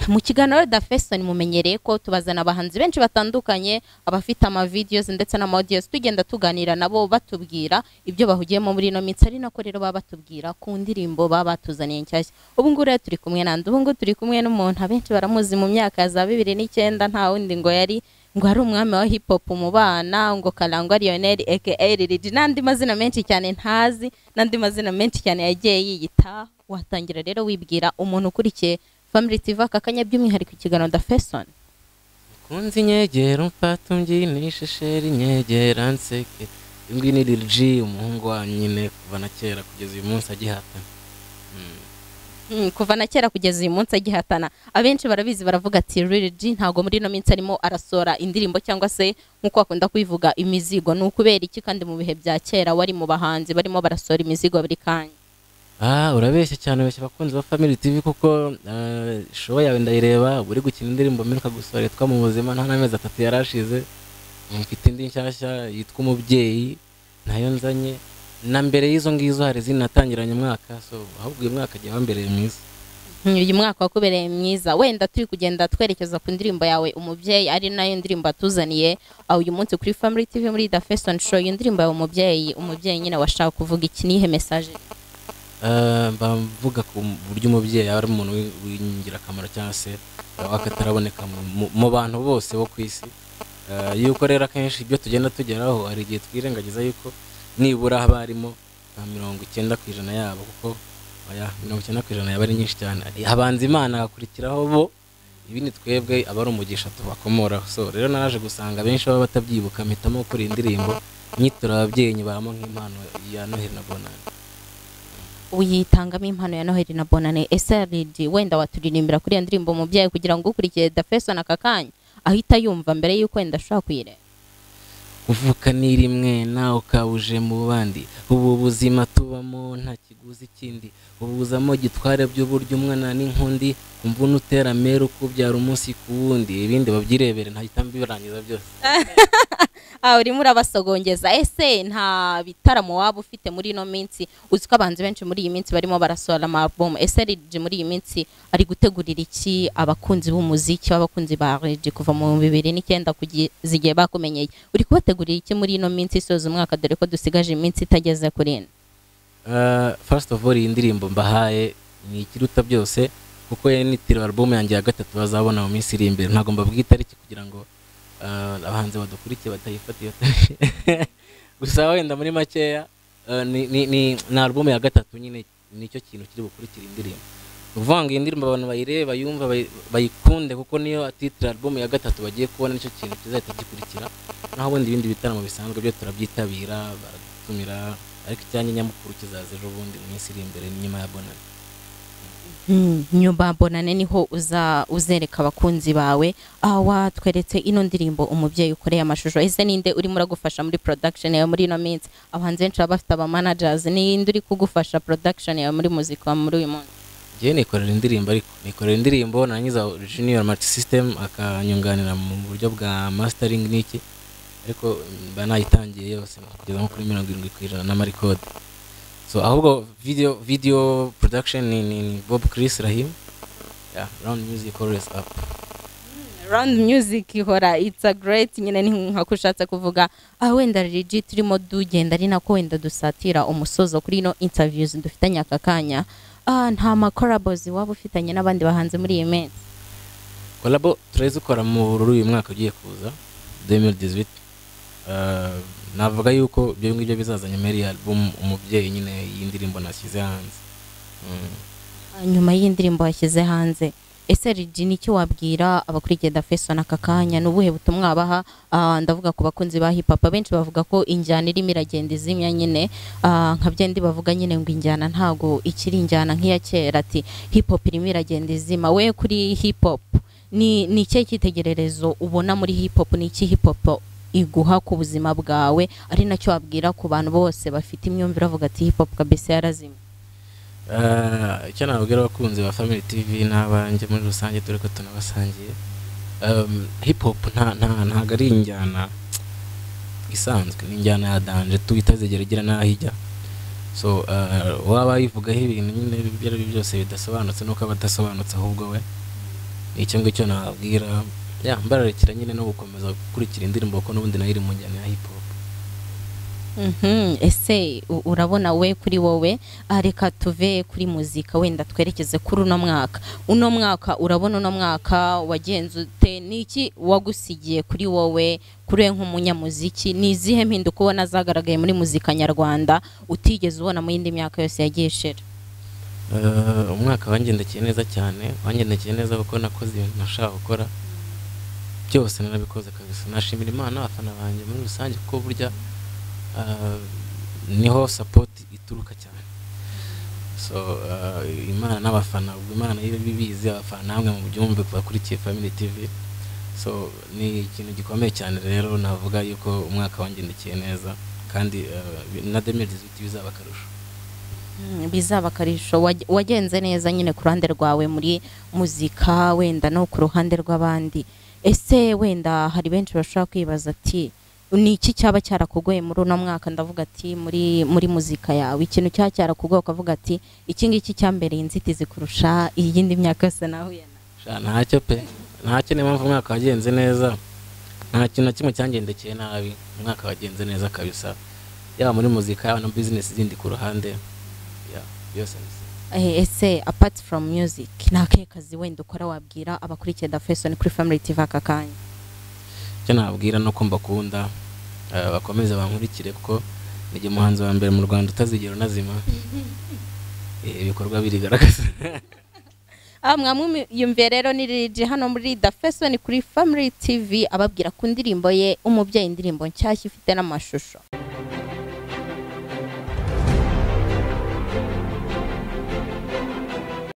Mu kiganiro The Face mumenyereye ko tubazana abahanzi benshi batandukanye, abafite ama videos ndetse n'ama audios, tugenda tuganira nabo batubwira ibyo bahugiyemo muri ino minsi, ari nako rero baba batubwira ku ndirimbo baba batuzaniye nshyashya. Ubu ngubu rero turi kumwe nande? Ubu ngubu turi kumwe n'umuntu abenshi baramuzi mu myaka ya za 2009, nta wundi ngo yari ngo ari umwami wa hip hop mu bana, ngo Karangwa Lionel aka Lil G, n'andi mazina menshi cyane ntazi, n'andi mazina menshi cyane yagiye yiyita. Watangira rero wibwira umuntu ukurikiye Family TV aka kanya, by'umwihariko ikiganiro The Face On. Kunzi nyegera umfata umby'inishe chérie, nyegera nseke. Uyu nguyu ni Lil G, umuhungu wanyu nyine kuva na kera kugeza uyu munsi agihatana. Kuva na kera kugeza uyu munsi agihatana. Abenshi barabizi, baravuga ati Lil G ntago muri ino minsi arimo arasohora indirimbo, cyangwa se nk'uko bakunda kubivuga imizigo. Ni ukubera iki kandi mu bihe bya kera wari mu bahanzi barimo barasohora imizigo buri kanya? Ah, urabeshya cyane, ubeshya abakunzi ba Family TV, kuko show yawe ndayireba. Uri gukina indirimbo mperuka gusohora yitwa Mu Buzima, nta n'amezi 3 yarashize. Mfite indi nshyashya yitwa Umubyeyi, nayo nzanye. Na mbere y'izo ngizo hari izindi natangiranye umwaka, so ahubwo uyu mwaka agiye wambereye mwiza. Uyu mwaka wakubereye mwiza. Wenda turi kugenda twerekeza ku ndirimbo yawe Umubyeyi, ari nayo ndirimbo atuzaniye aho uyu munsi kuri Family TV muri The Face On Show. Iyo ndirimbo yawe Umubyeyi, umubyeyi nyine washaka kuvuga iki? Nihe message? Mba mvuga ku buryo umubyeyi aba ari umuntu w'ingirakamaro, cyangwa se wakataraboneka mu bantu bose bo ku isi. Yuko rero akenshi ibyo tugenda tugeraho hari igihe twirengagiza yuko nibura haba harimo nka 90% yabo, kuko oya, 90% yaba ari nyinshi cyane. Habanza Imana, hagakurikiraho bo, ibindi twebwe aba ari umugisha tubakomoraho. So rero naraje gusanga benshi baba batabyibuka, mpitamo gukora iyi ndirimbo nyitura ababyeyi, nyibamo nk'impano ya Noheli na Bonane. Uyitangamo impano ya Noheli na Bonane. Ese Lil G, wenda waturirimbira kuri iyo ndirimbo Umubyeyi, kugira ngo ukurikiye The Face On aka kanya ahita yumva mbere y'uko wenda ashobora kuyireba? Kuvuka ni rimwe, nawe ukabuje mu bandi. Ubu buzima tubamo nta kiguzi kindi, ubuzamo gitware by'uburyo umwana n'inkundi, kumvuna utera meru kubyara umunsi ku wundi. Ibindi babyirebere, ntahita mbirangiza byose. Ah, urimo urabasogongeza. Ese nta bitaramo waba ufite muri ino minsi? Uzi ko abahanzi benshi muri iyi minsi barimo barasohora ama album. Ese Lil G muri iyi minsi ari gutegurira iki abakunzi b'umuziki, abakunzi ba Lil G kuva mu 2009 kugeza igihe bakumenyeye? Uri kubategurira iki muri ino minsi isoza umwaka, dore ko dusigaje iminsi itageze kuri ine? First of all, iyi ndirimbo mbahaye ni ikiruta byose, kuko nitiriwe album yanjye ya gatatu bazabona mu minsi iri imbere. Ntabwo mbabwiye itariki kugira ngo abahanzi badukurikiye batayifata iyo tariki. Gusa wenda muri makeya, ni album ya gatatu nyine, nicyo kintu kiri bukurikira indirimbo. Ni ukuvuga ngo iyi ndirimbo abantu bayirebe, bayumva, bayikunde, kuko niyo titre album ya gatatu bagiye kubona, nicyo kintu kizahita gikurikira. Naho ubundi ibindi bitaramo bisanzwe byo turabyitabira, baradutumira, ariko icyanjye nyamukuru kizaza ejo bundi mu minsi iri imbere, nyuma ya Bonane. Nyuma Bonane niho uza uzereka abakunzi bawe. Ah, watweretse ino ndirimbo Umubyeyi ukoreye amashusho. Ese ninde urimo uragufasha muri production yawe muri ino minsi? Abahanzi benshi baba bafite aba managers. Ninde uri kugufasha production yawe muri muzika muri uyu munsi? Njyewe nikorera indirimbo, ariko nikorera indirimbo narangiza Junior Multi System akanyunganira mu buryo bwa mastering n'iki, ariko mba nayitangiye yose kugeza nko kuri 70% n'ama record. So ahubwo video production ni Bob Chris Rahim. Yeah, Round Music always up. Round Music ihora, it's a great nyine, ni nka ko ushatse kuvuga. Ah, wenda Lil G, turimo dugenda ari nako wenda dusatira umusozo kuri ino interviews dufitanye aka kanya. Ah, nta ma collabos waba ufitanye n'abandi bahanzi muri iyi minsi? Collabo turazikora muri uyu mwaka ugiye kuza 2018. Navuga yuko ibyo ngibyo bizaza nyuma y'iyi album Umubyeyi nyine, y'indirimbo nashyize hanze. Nyuma y'indirimbo washyize hanze. Ese Lil G, nicyo wabwira abakurikiye The Face On aka kanya? Ni ubuhe butumwa wabaha? Ah, ndavuga ku bakunzi ba hip hop. Abenshi bavuga ko injyana irimo iragenda izimya nyine. Ah, nka byandi bavuga nyine ngo injyana ntago ikiri injyana nk'iya kera, ati hip hop irimo iragenda izima. We kuri hip hop ni ikihe cyitegererezo ubona muri hip hop? Ni iki hip hop iguha ku buzima bwawe, ari nacyo wabwira ku bantu bose bafite imyumvire bavuga ati hip hop kabisa yarazimye? Icyo nababwira abakunzi ba Family TV n'abanjye muri rusange, dore ko tunabasangiye, hip hop nta ntago ari injyana isanzwe, ni injyana ya danger tu, itazigera igira n'aho ijya. So waba yivugaho ibintu nyine ibyo ari byo byose bidasobanutse, nuko aba adasobanutse ahubwo we. Icyo ngicyo nababwira, ya mbararikira nyine no gukomeza gukurikira indirimbo kuko n'ubundi nayo iri mu njyana ya hip hop. Ese urabona we kuri wowe, reka tuve kuri muzika wenda twerekeze kuri uno mwaka. Uno mwaka urabona uno mwaka wagenze ute? Niki wagusigiye kuri wowe, kuri we nk'umunyamuziki? Ni izihe mpinduka ubona zagaragaye muri muzika nyarwanda utigeze ubona mu yindi myaka yose yagiye ishira? Umwaka wangendekeye neza cyane, wangendekeye neza kuko nakoze ibintu nashaka gukora byose, narabikoze kabisa. Nashimira Imana, abafana banjye muri rusange, kuko burya niho support ituruka cyane. So Imana n'abafana, ubwo Imana iyo ibibizi, abafana namwe mu byumve bakurikiye Family TV. So ni ikintu gikomeye cyane rero, navuga yuko umwaka wangendekeye neza kandi na 2018 bizaba akarusho. Bizaba akarusho. Wagenze neza nyine ku ruhande rwawe muri muzika, wenda no ku ruhande rw'abandi. Ese wenda hari benshi bashobora kwibaza ati ni iki cyaba cyarakugoye muri uno mwaka? Ndavuga ati muri muzika yawe, ikintu cyaba cyarakugoye ukavuga ati iki ngiki cyambereye inzitizi kurusha iyindi myaka yose nahuye na. Ntacyo pe, ntacyo. Niyo mpamvu umwaka wagenze neza, nta kintu na kimwe cyangendekeye nabi. Umwaka wagenze neza kabisa, yaba muri muzika, yaba na business zindi ku ruhande, byose. Ese apart from music, ni akahe kazi wenda ukora wabwira abakurikiye Da Faison kuri Family TV aka kanya? Icyo nababwira ni uko mbakunda, bakomeze bankurikire kuko ni umuhanzi wa mbere mu Rwanda utazigera unazima. Ibikorwa birigaragaza. Mwamwiyumviye rero ni Lil G hano muri Da Faison kuri Family TV, ababwira ku ndirimbo ye Umubyeyi, indirimbo nshyashya ifite n'amashusho.